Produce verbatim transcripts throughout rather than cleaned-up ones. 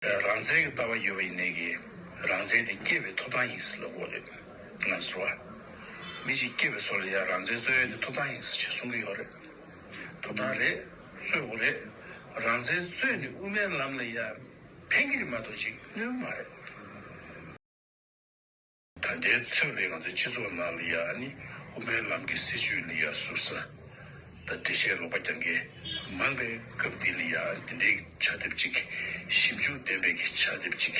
རང་བཙན་གྱི་ལྟ་བ་ཡོད་པ་ཡིན་ནའི་གི་རང་བཙན་དེ་སྐྱེས་པའི་ཐོབ་ཐང་ཡིན་ཟེར་ལབ་དགོས་རེད། ང་ཚོ་བ། མི་ཞིག་སྐྱེས་པའི་བཟོ་ལ་ཡང་རང་བཙན་རྩོད་ཡ་དེ་ཐོབ་ཐང་ཡིན་ཟེར་ཅིག་གསུང་གི་ཡོད་རེད། ཐོབ་ཐང་རེད། རྩོད་དགོས་རེད། རང་བཙན་རྩོད་ནས་དབུ་མའི་ལམ་ལ་ཡ་ཕན་གྱི་རེད་མ་གཏོགས་ཅིག་གནོད་མ་རེད། ད་ལྟའི་ཚོད་ལས་ང་ཚོའི་སྤྱི་ཚོགས་ནང་ལ་ཡ་ཨ་ནི་དབུ་མའི་ལམ་གྱི་སྲིད་བྱུས་ལ་ཡ་ཟུར་ཟ་དང་འགྲེལ་བཤད་ལོག་པ་རྒྱག་མཁན་མང་པའི་སྐབས་འདི་ལ་ཡ་འདི་འདྲའི་ཕྱག་དེབ་ཅིག་ཞིབ་འཇུག་ལྡན་པའི་གི་ཕྱག་དེབ་ཅིག་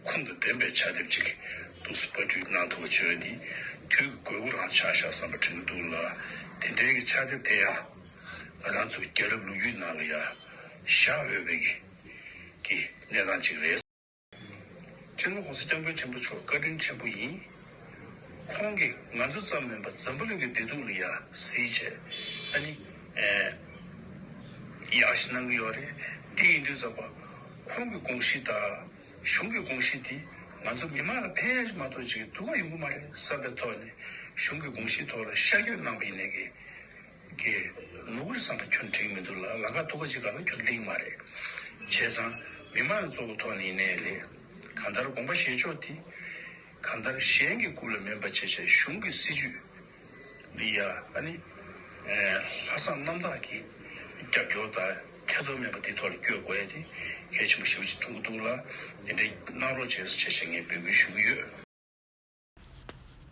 ཁུངས་དང་ལྡན་པའི་ཕྱག་དེབ་ཅིག་འདུག་སེ་པར་སྐྲུན་གནང་ཐུབ་པ་བྱས་འདི་དུས་ཀྱི་དགོས་མཁོ་རང་ཆགས་བཞག་བསམ་པ་དྲན་གྱི་འདུག་ལ། དེ་འདྲའི་གི་ཕྱག་དེབ་དེ་ཡང་ང་རང་ཚོའི་རྒྱལ་རབས་ལོ་རྒྱུས་ནང་ལ་ཡ་བཞག་འོས་པའི་གི་གི་གནས་སྟངས་ཅིག་རེད། སྤྱི་ནོར་༸གོང་ས་༸སྐྱབས་མགོན་ཆེན་པོ་མཆོག་བཀའ་དྲིན་ཆེན་པོ་ཡིན། ཁོང་གིས་ང་ཚོ་ཙམ་མིན་པར་འཛམ་བུ་གླིང་གི་བདེ་སྡུག་ལ་ཡ་གཟིགས་བྱས་ཨ་ནི་ཨེ་ཡག་ཞིག་གནང་གི་ཡོད་རེད། འདི་ཡིན་དུས་ཙམ་པ་ཁོང་གི་དགོངས་གཞི་དང་གཞུང་གི་དགོངས་གཞི་དེ་ང་ཚོ་མི་མང་ལ་ཕན་ཡ་ཞིག་མ་གཏོགས་ཅིག་སྡུག་ག་ཡོང་གི་མ་རེད་བསམ་པའི་ཐོག་ནས་གཞུང་གི་དགོངས་གཞིའི་ཐོག་ལ་ཤར་བསྐྱོད་གནང་པ་ཡིན་ནའི་གི་གི་ནོར་བུ་རེད་བསམ་པ་ཁྱོན་འགྲིག་མི་འདུག་ལ་ལམ་ཁ་སྡུག་ག་ཅིག་ག་ལ་ཁྱོན་འགྲིག་མ་རེད། བྱས་ཙང་མི་མང་གཙོ་བོ་ཐོག་ནས་ཡིན་ནའི་རེད། གང་ལྟར་དགོངས་པ་བཞེས་ཕྱོགས་དེ་གང་ལྟར་གཞན་གྱི་སྐུ་ལ་མིན་པ་བྱས་བྱས་གཞུང་གི་སྲིད་བྱུས་ལ་ཡ་ཨ་ནི་ལྷག་བསམ་རྣམ་དག་གིས་རྒྱབ་སྐྱོར་དང་ཁྱད་མཚར་མེད་པ་དེ་ཐོག་ལ་བསྐྱོད་དགོས་ཡ་དེ་གལ་ཆེན་པོ་ཞེ་པོ་ཅིག་མཐོང་གི་འདུག་ལ། དེ་འདྲའི་གནང་རོགས་བྱས་ཟེར་བྱས་བྱས་ངས་འབོད་སྐུལ་ཞུ་གི་ཡོད།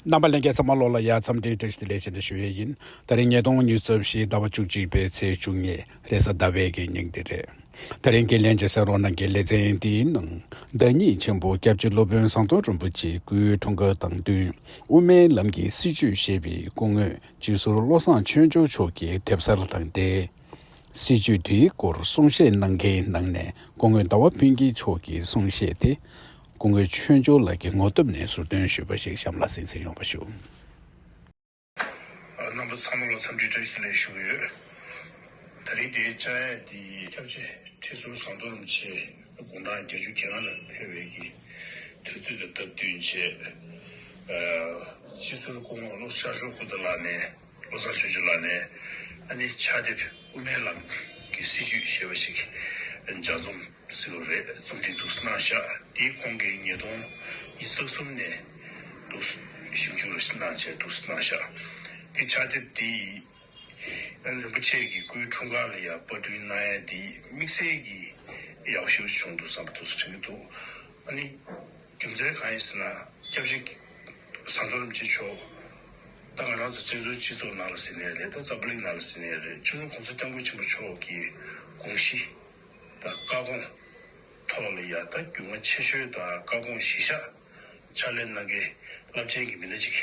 རྣམ་པ་ལྷན་རྒྱས་ཚང་མ་ལོགས་ལ་ཡ་འཚམས་འདྲི་བཀྲ་ཤིས་བདེ་ལེགས་ཞེས་འདྲི་ཞུ་ཡས་ཡིན། ད་རིང་ཉིས་སྟོང་ཉི་ཤུ་རྩ་བཞི་ཟླ་བ་བཅུ་གཅིག་པའི་ཚེས་བཅུ་གཉིས་རེས་གཟའ་ཟླ་བའི་གི་ཉིན་དེ་རེད། ད་རིང་གི་ལན་ཅིག་གསན་རོགས་གནང་གི། ལེ་ཚན་འདིའི་ནང་བདག་ཉིད་ཆེན་པོ་སྐྱབས་རྗེ་སློབ་དཔོན་ཟམ་གདོང་རིན་པོ་ཆེའི་སྐུའི་འཁྲུངས་སྐར་དང་བསྟུན་དབུ་མའི་ལམ་གྱི་སྲིད་བྱུས་ཞེས་པའི་སྐུ་ངོ་སྤྱི་ཟུར་བློ་བཟང་ཆོས་འབྱོར་མཆོག་གི་དེབ་གསར་དང་འབྲེལ། སྲིད་བྱུས་དེའི་སྐོར་གསུང་བཤད་གནང་མཁན་ནང་ནས་སྐུ་ངོ་ཟླ་བ་ཕུན་སྐྱིད་མཆོག་གི་གསུང་བཤད་དེ་སྐུ་ངོ་ཆོས་འབྱོར་ལགས་ཀྱི་ངོ་སྟོན་ནས་ཟུར་འདོན་ཞུས་པ་ཞིག་གཤམ་ལ་གསན་གཟིགས་ཡོང་བ་ཞུ། རྣམ་པ་ཚང་མ་ལ་འཚམས་འདྲི་བཀྲ་ཤིས་བདེ་ལེགས་ཞུ་གི་ཡོད། ད་རིང་དེའི་བཅར་ཡས་དེ་སྐྱབས་རྗེ་ཁྲི་ཟུར་ཟམ་གདོང་རིན་པོ་ཆེ་དགུང་གྲངས་བརྒྱད་ཅུ་གྱ་ལྔ་ལ་ཕེབས་པའི་གི་དུས་ཚོད་དང་སྟབས་བསྟུན་བྱས། སྤྱི་ཟུར་སྐུ་ངོ་བློ་ཤར་ཕྱོགས་སྐུ་ཐང་ལགས་ནས། བློ་བཟང་ཆོས་འབྱོར་ལགས་ནས་ཨ་ནི་ཕྱག་དེབ་དབུ་མའི་ལམ་གྱི་སྲིད་བྱུས་ཞེས་པ་ཞིག་ལྗགས་རྩོམ་ཟེར་བ་རེད། རྩོམ་སྒྲིག་འདུག་སེ་གནང་ཤག་དེའི་ཁོང་གིས་ཉིས་སྟོང་ཉི་ཤུ་རྩ་གསུམ་ནས་འདུག་སེ་ཞིབ་འཇུག་རེ་གནང་བྱས་འདུག་སེ་གནང་ཤག་དེ་ཕྱག་དེབ་དེ་ཨ་ནི་རིན་པོ་ཆེ་གི་སྐུའི་འཁྲུངས་སྐར་ལ་ཡང་པར་སྐྲུན་གནང་ཡ་དེ་དམིགས་བསལ་གྱི་ཡག་ཤོས་བྱུང་འདུག་བསམ་པ་འདུག་སེ་དྲན་གྱི་འདུག་ཨ་ནི་རྒྱུ་མཚན་གང་ཡིན་ཟེར་ན་སྐྱབས་རྗེ་ཟམ་གདོང་རིན་པོ་ཆེ་མཆོག་ད་ང་རང་ཚོ་བཙན་བྱོལ་སྤྱི་ཚོགས་ནང་ལ་ཟེར་ནའི་རེད། ད་འཛམ་བུ་གླིང་ནང་ལ་ཟེར་ནའི་རེད། སྤྱི་ནོར་༸གོང་ས་༸སྐྱབས་མགོན་ཆེན་པོ་མཆོག་གི་དགོངས་གཞི་དང་བཀའ་དགོངས་ཐོག་ལ་ཡ་ད་རྒྱུས་མངའ་ཆེ་ཤོས་དང་བཀའ་དགོངས་གཞིར་བཞག་ཕྱག་ལས་གནང་མཁན་རླབས་ཆེན་གྱི་མི་སྣ་ཅིག་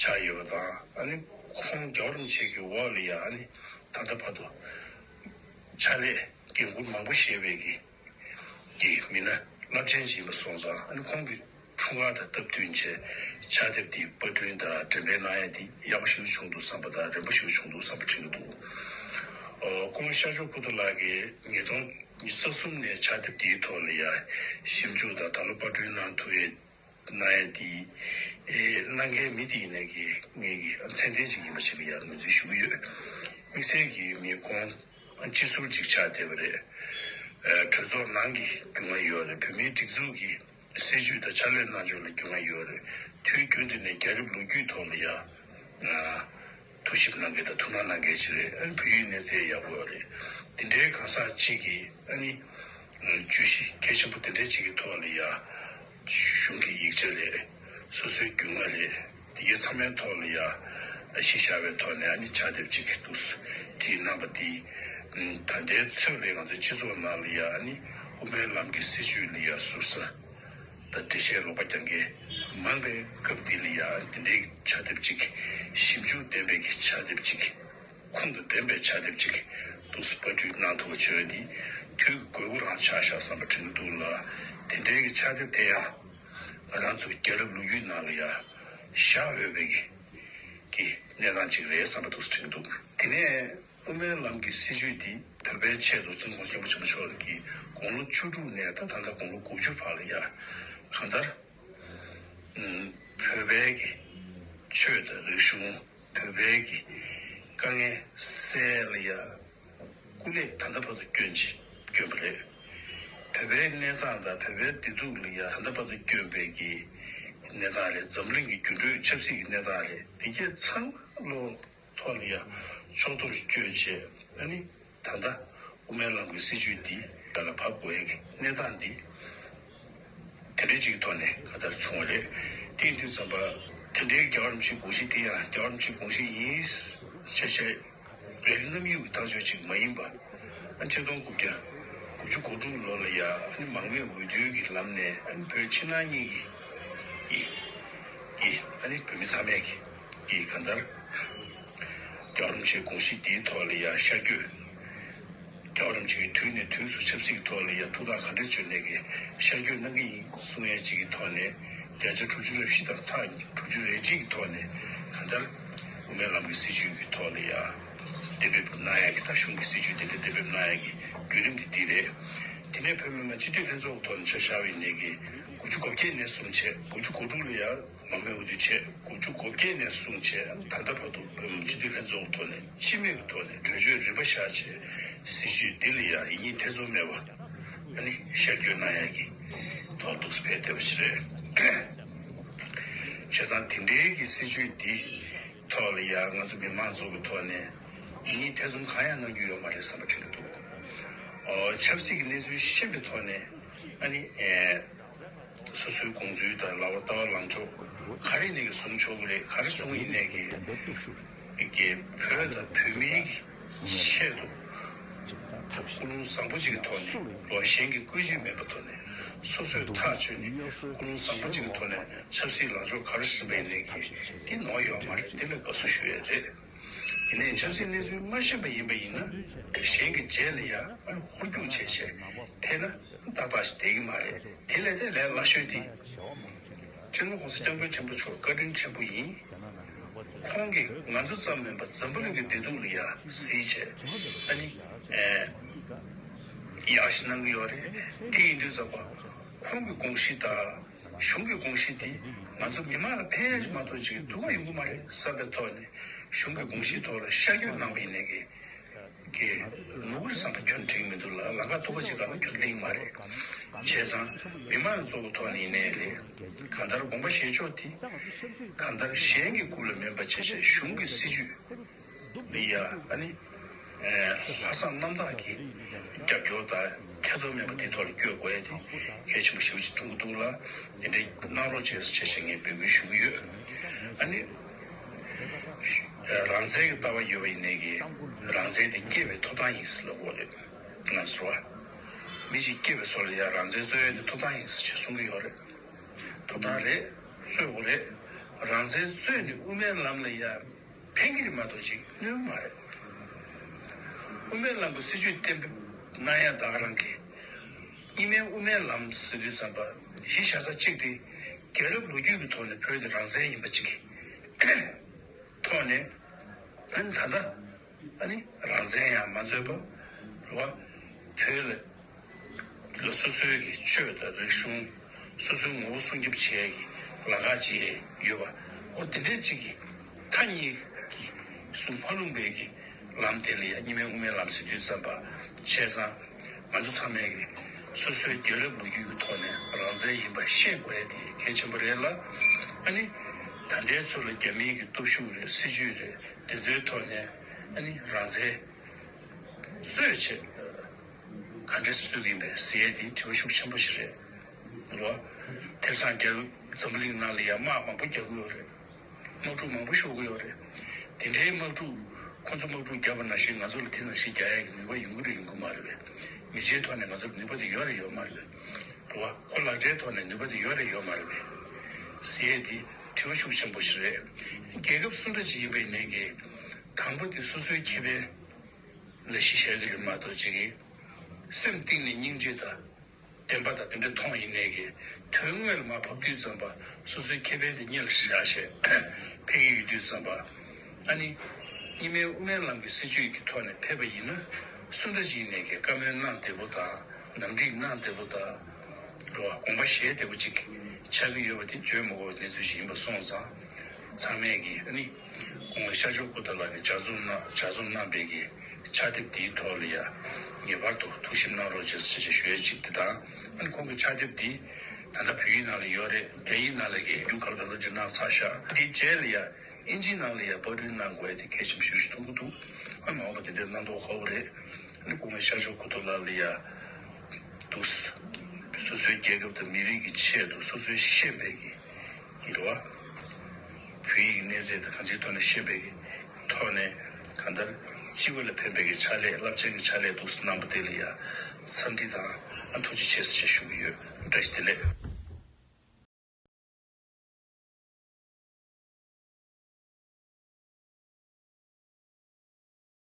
ཆགས་ཡོད་པ་དང་། ཨ་ནི་ཁོང་རྒྱལ་བ་རིན་པོ་ཆེ་གི་འོག་ལ་ཡ་ཨ་ནི་ད་ལྟ་བར་དུ་ཕྱག་ལས་འགན་འཁུར་མང་པོ་བཞེས་པའི་གི་གི་མི་སྣ་རླབས་ཆེན་ཞིག་ཡིན་པ་སོང་ཙང་། ཨ་ནི་ཁོང་གི་འཁྲུངས་སྐར་དང་སྟབས་བསྟུན་བྱས་ཕྱག་དེབ་དེ་པར་སྐྲུན་དང་འགྲེམས་སྤེལ་གནང་ཡ་དེ་ཡག་པོ་ཞིག་བྱུང་འདུག་བསམ་པ་དང་རན་པོ་ཞིག་བྱུང་འདུག་བསམ་པ་དྲན་གྱི་འདུག་ཨོ། སྐུ་ངོ་ཤར་ཕྱོགས་སྐུ་ཐང་ལགས་ཀྱིས་ཉིས་སྟོང་ཉི་ཤུ་རྩ་གསུམ་ནས་ཕྱག་དེབ་དེའི་ཐོག་ལ་ཡ་ཞིབ་འཇུག་དང་ད་ལོ་པར་སྐྲུན་གནང་ཐུབ་ཡས་གནང་ཡ་དེ་ཨེ་གནང་མཁན་མི་དེ་ཡིན་ནའི་གི་ངེད་ཀྱི་མཚན་ལྡན་ཅིག་ཡིན་པ་ཞིག་ལ་ཡ་ངོས་འཛིན་ཞུ་གི་ཡོད། དམིགས་བསལ་གྱི་མི་ཁོང་སྤྱི་ཟུར་ཅིག་ཆགས་བསྡད་པ་རེད། ཨ་གྲོས་ཚོགས་ནང་གི་རྒྱུས་མངའ་ཡོད་རེད། བོད་མིའི་སྒྲིག་འཛུགས་ཀྱི་སྲིད་བྱུས་དང་ཕྱག་ལས་གནང་ཕྱོགས་ལ་རྒྱུས་མངའ་ཡོད་རེད། དུས་རྒྱུན་དུ་ནས་རྒྱལ་རབས་ལོ་རྒྱུས་ཐོག་ལ་ཡ་ཨ་ཐུགས་ཞིབ་གནང་མཁན་དང་ཐུགས་སྣང་གནང་མཁན་ཞིག་རེད། ཨ་ནི་བོད་ཡིག་གནས་ཚད་ཡག་པོ་ཡོད་རེད། འདི་འདྲའི་གང་ཟག་ཅིག་གིས་ཨ་ནི་བརྗོད་གཞི་གལ་ཆེན་པོ་འདི་འདྲའི་ཅིག་གི་ཐོག་ལ་ཡ་གཞུང་གི་ཡིག་ཆ་རེད། སོ་སོའི་རྒྱུས་མངའ་རེད། དེ་གའི་ཚང་མའི་ཐོག་ལ་ཡ་གཞི་བཞག་པའི་ཐོག་ནས་ཨ་ནི་ཕྱག་དེབ་ཅིག་འདུག་སེ་བྲིས་གནང་པ་འདི། ད་ལྟའི་ཚོད་ལས་ང་ཚོའི་སྤྱི་ཚོགས་ནང་ལ་ཡ་ཨ་ནི་དབུ་མའི་ལམ་གྱི་སྲིད་བྱུས་ལ་ཡ་ཟུར་ཟ་དང་འགྲེལ་བཤད་ལོག་པ་རྒྱག་མཁན་མང་པའི་སྐབས་འདི་ལ་ཡ་འདི་འདྲའི་ཕྱག་དེབ་ཅིག་ཞིབ་འཇུག་ལྡན་པའི་གི་ཕྱག་དེབ་ཅིག་ཁུངས་དང་ལྡན་པའི་ཕྱག་དེབ་ཅིག་འདུག་སེ་པར་སྐྲུན་གནང་ཐུབ་པ་བྱས་འདི་དུས་ཀྱི་དགོས་མཁོ་རང་ཆགས་བཞག་བསམ་པ་དྲན་གྱི་འདུག་ལ། དེ་འདྲའི་གི་ཕྱག་དེབ་དེ་ཡང་ང་རང་ཚོའི་རྒྱལ་རབས་ལོ་རྒྱུས་ནང་ལ་ཡ་བཞག་འོས་པའི་གི་གི་གནས་སྟངས་ཅིག་རེད་བསམ་པ་འདུག་སེ་དྲན་གྱི་འདུག་དེ་ནས་དབུ་མའི་ལམ་གྱི་སྲིད་བྱུས་འདི་བོད་པའི་ཆེད་དུ་སྤྱི་ནོར་༸གོང་ས་༸སྐྱབས་མགོན་ཆེན་པོ་མཆོག་གིས་དགུང་ལོ་བཅུ་དྲུག་ནས་ད་ད་ལྟ་དགུང་ལོ་དགུ་བཅུ་བར་ལ་ཡ་གང་ལྟར་བོད་པའི་གི་ཆོས་དང་རིག་གཞུང་། བོད་པའི་གི་དཀའ་ངལ་སེལ་ཡ་སྐུ་ལས་ད་ལྟ་བར་དུ་བསྐྱོན་ཅི་བསྐྱོན་པ་རེད། བོད་པའི་གནས་སྟངས་དང་བོད་པའི་བདེ་སྡུག་ལ་ཡ་ད་ལྟ་བར་དུ་བསྐྱོན་པའི་གི་གནས་སྟངས་རེད། འཛམ་གླིང་གི་འགྱུར་འགྲོས་ཆབ་སྲིད་ཀྱི་གནས་སྟངས་རེད། དེ་གས་ཚང་མ་བློ་ཐོག་ལ་ཡ་ཕྱོགས་གཏོགས་སུ་བསྐྱོན་བྱས། ཨ་ནི་ད་ལྟ་དབུ་མའི་ལམ་གྱི་སྲིད་བྱུས་འདི་ཡར་ལ་བབས་དགོས་ཡ་གི་གནས་སྟངས་འདི་དེ་འདྲའི་ཅིག་གི་ཐོག་ནས་ག་ལྟར་བྱུང་བ་རེད། དེ་ཡིན་དུས་ཙམ་པ་དེ་འདྲའི་རྒྱལ་བ་རིན་པོ་ཆེའི་དགོངས་གཞི་དེ་ཡང་རྒྱལ་བ་རིན་པོ་ཆེའི་དགོངས་གཞི་ཡིན་ཞེས་བཤད། རེ་རེ་རྣམ་གཡེང་གི་ཐག་གཅོད་ཅིག་མ་ཡིན་པ། ཨ་ཆིག་སྟོང་དགུ་བརྒྱ་དགུ་བཅུ་གོ་དྲུག་ལོ་ལ་ཡ་ཨ་ནི་མང་མོས་འོས་བསྡུའི་གི་ལམ་ནས་ཨ་ནི་བོད་ཕྱི་ནང་གཉིས་ཀྱི་ཀྱི་ཀྱི་ཨ་ནི་བོད་མི་ཚང་མས་ཀྱི་ཀྱི་གང་ལྟར་རྒྱལ་བ་རིན་པོ་ཆེའི་དགོངས་གཞི་འདིའི་ཐོག་ལ་ཡ་ཤར་བསྐྱོད། རྒྱལ་བ་རིན་པོ་ཆེ་གིས་དུས་ནས་དུས་སུ་ཆབ་སྲིད་ཀྱི་ཐོག་ལ་ཡ་ཐུགས་ཐག་ག་འདྲ་གཅོད་ནས་ཀྱི་ཤར་བསྐྱོད་གནང་གི་ཡིན་གསུང་ཡས་ཅིག་གི་ཐོག་ནས་བརྒྱ་ཆ་དྲུག་ཅུ་རེ་བཞི་དང་ཚེག་དྲུག་ཅུ་རེ་གཅིག་གི་ཐོག་ནས་གང་ལྟར་དབུ་མའི་ལམ་གྱི་སྲིད་བྱུས་ཀྱི་ཐོག་ལ་ཡ་གཏན་འབེབས་གནང་ཡ་གི་ད་གཞུང་གི་སྲིད་བྱུས་དེ་འདྲ་གཏན་འབེབས་གནང་ཡ་གི་བརྒྱུད་རིམ་དེ་འདི་རེད། དེ་ནས་བོད་མི་མང་སྤྱི་འཐུས་ལྷན་ཚོགས་ཀྱི་ཐོག་ནས་ཆ་བཞག་པ་ཡིན་ནའི་གི་དགུ་བཅུ་གོ་བརྒྱད་ནས་བཟུང་བྱས་དགུ་བཅུ་གོ་དྲུག་ལ་ཡ། མང་མོས་འོས་བསྡུ་བྱས་དགུ་བཅུ་གོ་བརྒྱད་ནས་བཟུང་བྱས་ད་ལྟ་བར་དུ་བོད་མི་སྤྱི་འཐུས་ལྷན་ཚོགས་ཐོག་ནས་སྤྱི་མོས་ཀྱི་ཐོག་ནས་གྲོས་ཆོད་རིམ་པ་བཞག་བྱས་སྲིད་བྱུས་འདི་ལ་ཡང་ཡིན་གཉིས་ཐེ་ཚོམ་མེད་པ་ཨ་ནི་ཤར་བསྐྱོད་གནང་ཡག་གི་ཐོག་ཏུ་ཕེབས་བསྡད་པ་ཞིག་རེད། བྱས་ཙང་དེ་འདྲའི་གི་སྲིད་བྱུས་འདི་ཐོག་ལ་ཡང་ང་ཚོ་མི་མང་ཚོ་གི་ཐོག་ནས་ཡིན་གཉིས་ཐེ་ཚོམ་གང་ཡང་གནང་རྒྱུ་ཡོད་མ་རེད་བསམ་པ་དྲན་གྱི་འདུག་ཨོ་ཆབ་སྲིད་ཀྱི་གནས་ཚུལ་ཤེས་པའི་ཐོག་ནས་ཨ་ནི་ཨེ། སོ་སོའི་དགོངས་ཚུལ་དང་ལག་པ་ལྟ་བ་ལངས་ཕྱོགས་ག་རེ་ནས་ཀྱི་བཟུང་ཆོག་གི་རེད། ག་རེ་བཟུང་ཡིན་ནས་ཀྱི་ཀྱི་བོད་དང་བོད་མིའི་ཆེད་དུ་ཀུན་སློང་བཟང་པོ་ཅིག་གི་ཐོག་ནས་ལོ་གཞན་གྱི་བཀོད་ཇུས་མེད་པའི་ཐོག་ནས་སོ་སོས་ཐག་ཆོད་ནས་ཀུན་སློང་བཟང་པོ་ཅིག་གི་ཐོག་ནས་ཆབ་སྲིད་ལངས་ཕྱོགས་ག་རེ་ཟིན་པ་ཡིན་ནས་ཀྱི་དེ་ནོར་ཡོད་མ་རེད། དེ་ལ་དགའ་བསུ་ཞུ་ཡས་རེད། ཡིན་ནའི་ཆབ་སྲིད་གནས་ཚུལ་མ་ཤེས་པ་ཡིན་པ་ཡིན་ན་གཞན་གྱི་རྗེས་ལ་ཡང་ཧོལ་རྒྱུག་བྱས་བྱས་ཕེབས་ན་ཏག་ཏག་ཞིག་བསྡད་ཀྱི་མ་རེད། དེ་ལས་དེ་ལས་སླ་ཤོས་དེ་སྤྱི་ནོར་༸གོང་ས་༸སྐྱབས་མགོན་ཆེན་པོ་མཆོག་བཀའ་དྲིན་ཆེན་པོ་ཡིན། ཁོང་གིས་ང་ཚོ་ཙམ་མིན་པར་འཛམ་བུ་གླིང་གི་བདེ་སྡུག་ལ་ཡང་གཟིགས་བྱས་ཨ་ནི་ཡག་ཞིག་གནང་གི་ཡོད་རེད། དེ་ཡིན་དུས་ཙམ་པ་ཁོང་གི་དགོངས་གཞི་དང་། གཞུང་གི་དགོངས་གཞི་དེ་ང་ཚོ་མི་མང་ལ་ཕན་ཡག་ཅིག་མ་གཏོགས་ཅིག་སྡུག་པ་ཡོང་གི་མ་རེད་བསམ་པའི་ཐོག་ནས་གཞུང་གི་དགོངས་གཞིའི་ཐོག་ལ་ཤར་བསྐྱོད་གནང་བ་ཡིན་ནའི་གི་གི་ནོར་བུ་རེད་བསམ་པ་ཁྱོན་དྲན་གྱི་མི་འདུག་ལ། ལམ་ཁ་སྡུག་པ་ཅིག་སྒང་ལ་ཁྱོན་གླེང་མ་རེད། བྱས་ཙང་མི་མང་ཚོ་གི་ཐོག་ནས་ཡིན་ནའི་རེད། གང་ལྟར་དགོངས་པ་བཞེས་ཕྱོགས་དེ་གང་ལྟར་གཞན་གྱི་སྐུ་ལ་མིན་པ་བྱས་བྱས་གཞུང་གི་སྲིད་བྱུས། ལ་ཡ་ཨ་ནི། ལྷག་བསམ་རྣམ་དག་གིས་རྒྱབ་སྐྱོར་དང་ཐེ་ཚོམ་མེད་པ་དེ་ཐོག་ལ་བསྐྱོད་དགོས་ཡ་དེ་གལ་ཆེན་པོ་ཞེ་པོ་ཅིག་མཐོང་གི་འདུག་ལ། དེ་འདྲའི་གནང་རོགས་བྱས་ཟེར་བྱས་ངས་འབོད་སྐུལ་ཞུ་གི་ཡོད། ཨ་ནི། རང་བཙན་གྱི་ལྟ་བ་ཡོད་པ་ཡིན་ནའི་གི་རང་བཙན་དེ་སྐྱེ་བའི་ཐོབ་ཐང་ཡིན་ཟེར་ལབ་ཀྱི་ཡོད་རེད། ང་ཚོ་བ། མི་ཞིག་སྐྱེ་བའི་སོ་ལ་ཡ་རང་བཙན་རྩོད་ཡ་དེ་ཐོབ་ཐང་ཡིན་ཟེར་བྱས་གསུང་གི་ཡོད་རེད། ཐོབ་ཐང་རེད། རྩོད་དགོས་རེད། རང་བཙན་རྩོད་ནས་དབུ་མའི་ལམ་ལ་ཡ། ཕན་གྱི་རེད་མ་གཏོགས་ཅིག་གནོད་ཀྱི་མ་རེད། དབུ་མའི་ལམ་གྱི་སྲིད་བྱུས་གཏན་འབེབས་གནང་ཡ་ད་ག་རང་གི་གཉིས་སྨན་དབུ་མའི་ལམ་ཟེར་དུས་ཙམ་པ་གཞི་བཞག་ས་གཅིག་དེ་རྒྱལ་རབས་ལོ་རྒྱུས་ཀྱི་ཐོག་ནས་བོད་དེ་རང་བཙན་ཡིན་པ་གཅིག་གི་ཐོག་ནས་ཨ་ནི་ད་ལྟ་ཨ་ནི་རང་བཙན་ཡང་མ་རྩོད་པ་རེད་བ། བོད་ལ། ལ་སོ་སོའི་གི་ཆོས་དང་རིག་གཞུང་། སོ་སོའི་ངོ་བོ་སྲུང་སྐྱོབ་བྱེད་ཡས་ཀྱི་ལམ་ཁ་ཅིག་ཡོད་པ། འོ་དེ་འདྲའི་ཅིག་གི་མཐའ་གཉིས་ཀྱི་སུ་མ་ལྷུང་པའི་གི་ལམ་དེ་ལ་ཡང་གཉིས་སྨན་དབུ་མའི་ལམ་ཟེར་དུས་ཙམ་པ་བྱས་ཙང་། ང་ཚོ་ཚང་མས་གི་སོ་སོའི་རྒྱལ་རབས་ལོ་རྒྱུས་ཀྱི་ཐོག་ནས་རང་བཙན་ཡིན་པ་ཤེས་དགོས་ཡ་དེ་གལ་ཆེན་པོ་རེད་ལ། ཨ་ནི་ད་ལྟའི་ཚོ་ལ་རྒྱ་མིའི་གི་སྟོབས་ཤུགས་རེད། སྲིད་ཇུས་རེད། དེ་ཚོའི་ཐོག་ནས་ཨ་ནི་རང་བཙན་རྩོད་བྱེད། ག་འདྲས་སེ་རྩོད་ཀྱི་ཡིན་པས་ཟེར་ཡས་དེ་དྲི་བ་ཤུགས་ཆེན་པོ་ཞིག་རེད། རེད་བ། དེང་སང་རྒྱ་འཛམ་བུ་གླིང་ནང་ལ་ཡང་དམག་མང་པོ་རྒྱག་གི་ཡོད་རེད། དམག་འཁྲུག་མང་པོ་ཤོར་གི་ཡོད་རེད། དེ་འདྲའི་དམག་འཁྲུག་ཁོ་ཚོ་དམག་འཁྲུག་བརྒྱབ་པ་ནང་བཞིན་ང་ཚོ་ལ་དེ་ནང་བཞིན་རྒྱག་ཡས་ཀྱི་ནུས་པ་ཡོང་གི་རེད་ཡོང་གི་མ་རེད་པས། མི་ཆེའི་ཐོག་ནས་ང་ཚོར་ནུས་པ་དེ་ཡོད་རེད་ཡོད་མ་རེད་པས། རེད་བ། ཁོ་ལག་ཆའི་ཐོག་ནས་ནུས་པ་དེ་ཡོད་རེད་ཡོད་མ་རེད་པས། ཟེར་ཡས་དེ་དྲི་བ་ཤུགས་ཆེན་པོ་ཞིག་རེད། རྒྱལ་ཁབ་སུ་འདྲ་ཅིག་ཡིན་པ་ཡིན་ནའི་གི་དང་པོ་དེ་སོ་སོའི་ཁེ་ཕན་ལ་གཞི་བཞག་གི་རེད་མ་གཏོགས་ཅིག་གི་སེམས་གཏིང་ནས་སྙིང་རྗེ་དང་བདེན་པ་དང་དེ་འདྲ་མཐོང་ཡིན་ནའི་གི་དོན་དངོས་ལ་མར་བབས་དུས་ཙམ་པ་སོ་སོའི་ཁེ་ཕན་དེ་སྙེལ་བཞག་བྱས་ཕེབས་ཀྱི་ཡོད་དུས་ཙམ་པ། ཨ་ནི་གཉིས་སྨན་དབུ་མའི་ལམ་གྱི་སྲིད་བྱུས་ཀྱི་ཐོག་ནས་ཕེབས་པ་ཡིན་ན་སུ་འདྲ་ཅིག་ཡིན་ནའི་གི་བཀའ་མོལ་གནང་བདེ་པོ་དང་ནང་འགྲིག་གནང་བདེ་པོ་དང་། རེད་བ། དགོངས་པ་བཞེས་བདེ་པོ་ཅིག་ཆགས་ཀྱི་ཡོད་པ་དེ་བརྗོད་མི་དགོས་པའི་གནས་ཚུལ་ཞིག་ཡིན་པ་སོང་ཙང་། ཚང་མས་ཀྱིས་ཨ་ནི་སྐུ་ངོ་ཤར་ཕྱོགས་སྐུ་དྲག་ལགས་ཀྱིས་ལྗགས་རྩོམ་གནང་ལྗགས་རྩོམ་གནང་པའི་གི་ཕྱག་དེབ་དེའི་ཐོག་ལ་ཡ་ ངེས་པར་དུ་ཐུགས་ཞིབ་གནང་རོགས་ཞེས་ཞེས་ཞུ་ཡས་གཅིག་དེ་དང་། ཨ་ནི་ཁོང་གི་ཕྱག་དེབ་འདི་ད་ལྟ་བོད་ཡིག་ནང་ལ་ཡོད་རེད། རྒྱ་ཡིག་ནང་ལ་གི་རྒྱུགས་ག་ལ་ག་ཚོད་ཅིག་གནང་ཚར་ཤག་དེའི་རྗེས་ལ་ཡ་ཨིན་ཇིའི་ནང་ལ་ཡ་པར་སྐྲུན་གནང་དགོས་ཡ་དེ་གལ་ཆེན་པོ་ཞེ་པོ་ཞིག་མཐོང་གི་འདུག་ཨ་མ་འོངས་པ་དེ་འདྲའི་གནང་མདོག་ཁ་པོ་རེད། ཨ་ནི་སྐུ་ངོ་ཤར་ཕྱོགས་སྐུ་ཐོག་ལགས་ལ་ཡ་འདུག་སོ་སོའི་རྒྱལ་ཁབ་དང་མི་རིགས་ཀྱི་ཆེད་དུ་སོ་སོའི་ཤེས་པའི་གི་གི་རེད་བ། བོད་ཡིག་གི་གནས་ཚད་དང་གང་ཅིའི་ཐོག་ནས་ཤེས་པའི་གི་ཐོག་ནས་གང་ལྟར་སྤྱི་པ་ལ་ཕན་པའི་གི་ཕྱག་ལས། རླབས་ཆེན་གྱི་ཕྱག་ལས་འདུག་སེ་གནང་པ་དེ་ལ་ཡ་འཚམས་འདྲི་དང་ཨ་ཐུགས་རྗེ་ཆེ་ཟེར་ཞུ་གི་ཡོད། བཀྲ་ཤིས་བདེ་ལེགས།